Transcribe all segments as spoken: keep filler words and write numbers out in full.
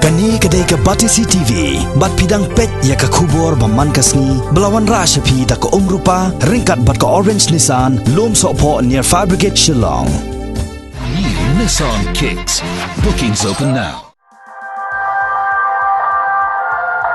Kane ka dei ka Batesi T V, bad phi dang peit ïa ka khubor ba man ka sngi, ba la wanrah sha phi da ka Umrupa, ryngkat bad ka Orange Nissan, Lumsohphoh near Fire Brigade Shillong. New Nissan Kicks. Bookings open now.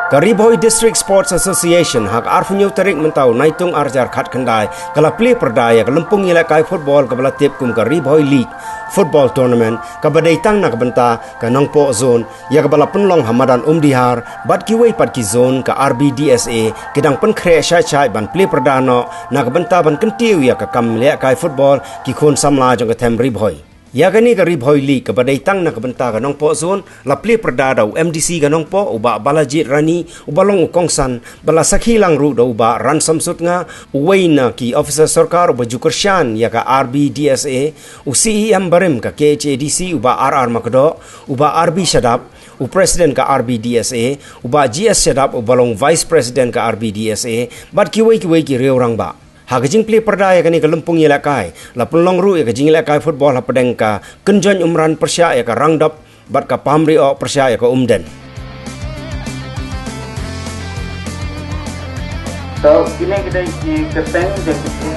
Ka Ri Bhoi District Sports Association ha ka arphew hynñiew tarik mynta u Naitung arhajar khatkhyndai ka la plie pyrda ïa ka lympung ïalehkai football kaba la tip kum ka Ri Bhoi League Football Tournament, kaba dei tang na ka bynta ka Nongpoh Zone, ïa kaba la pynlong ha madan Umdihar, bad kiwei pat ki zone ka R B D S A ki dang pynkhreh shai shai ban plie pyrda noh na ka bynta ban kyntiew ïa ka kam lehkai football ki khun samla jong ka them Ri Bhoi. Ïa kane ka Ri Bhoi League kaba dei tang na ka bynta ka Nongpoh Zone la plie pyrda da u M D C ka Nongpoh, u Bah Balajied Rani, uba long u kongsan, bad la sakhi lang ruh da u Bah Ransom Sutnga, uwei na ki officer sorkar uba ju kyrshan ïa ka R B D S A, u C E M barim ka K H A D C, u Bah R R Makdoh, u Bah R B Shadap, u president ka R B D S A, u Bah G S Shadap, uba long vice president ka R B D S A, bad kiwei kiwei ki riew rangbah. Ha ka jingplie pyrda ïa kane ka lympung ïalehkai, la pynlong ruh ïa ka jingïalehkai football hapdeng ka kynjoin umran pyrshah ïa ka rangdop, bad ka pamri oh pyrshah ïa ka umden. To, kine ki dei ki kyrteng jong ki